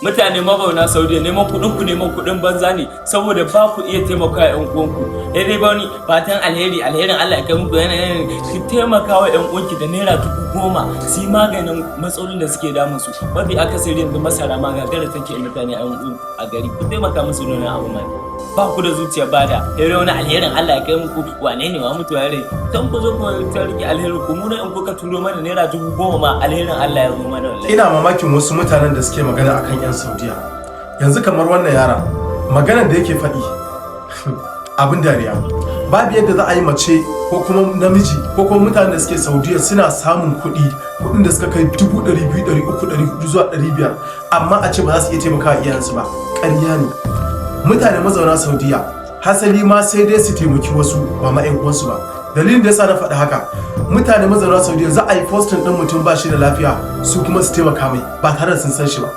Mutane mazauna Saudiya, neman kuɗin ku neman kuɗin banza ne, saboda ba ku iya taimaka wa ƴan uwanku. Sai dai wani fatan alheri, alherin Allah ya kai muku. Yana ki taimaka wa ƴan uwanki da ₦10,000, su yi maganin matsalolin da suke damun su. Mafi akasari yanzu masara ma gagara take mutane a ƴan a gari. Ku taimaka musu da wani abu mai ba ku da zuciya bada. Sai dai wani alherin Allah ya kai muku, wane ne wa mutuwa rai tan ku zo ku ta rike alherin ku. Mu in kuka turo mana ₦10,000 ma, alherin Allah ya zo mana wallahi. Ina mamakin wasu mutanen da suke magana akan 'yan Saudiya. Yanzu kamar wannan yaran, maganar da yake faɗi abin dariya. Babu yadda za a yi mace ko kuma namiji ko kuma mutanen da suke Saudiya suna samun kuɗi, kuɗin da suka kai 200,000, 300, 400 zuwa 500, amma a ce ba za su iya taimaka wa iyayensu ba. Ƙarya ne. Mutane mazauna Saudiya hasali ma sai dai su taimaki wasu, ba ma 'yan uwansu ba. Dalilin da yasa na faɗi haka, mutane mazauna Saudiya za a yi posting ɗin mutum ba shi da lafiya, su kuma su taimaka mai ba tare da sun san shi ba.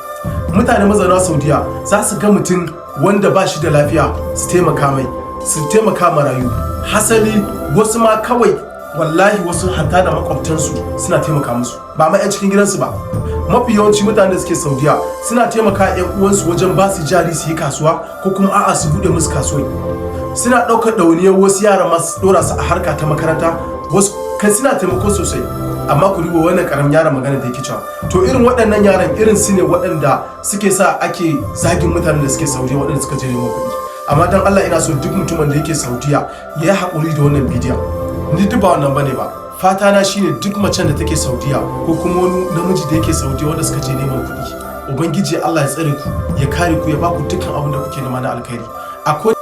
Mutane mazauna Saudiya za su ga mutum wanda ba shi da lafiya su taimaka mai, su taimaka marayu. Hasali wasu ma kawai wallahi wasu hatta da makwabtansu suna taimaka musu, ba ma 'yan cikin gidansu ba. Mafi yawanci mutanen da suke Saudiya suna taimaka 'yan uwansu wajen ba su jari su yi kasuwa, ko kuma a'a, su bude musu kasuwai. Suna ɗaukar ɗawainiyar wasu yara masu ɗora su a harka ta makaranta. Wasu kai suna taimako sosai. Amma ku duba wannan karamin yaron, magana da yake cewa. To, irin waɗannan yaran irin su ne waɗanda suke sa ake zagin mutanen da suke Saudiya, waɗanda suka je neman kuɗi. Amma dan Allah ina so duk mutumin da yake Saudiya ya yi haƙuri da wannan bidiyon. Ni duk ba wannan bane ba. Fata na shine duk macen da take Saudiya ko kuma wani namiji da yake Saudiya wanda suka je neman kuɗi, Ubangiji Allah ya tsare ku, ya kare ku, ya ba ku dukkan abin da kuke nema na alkhairi. Akwai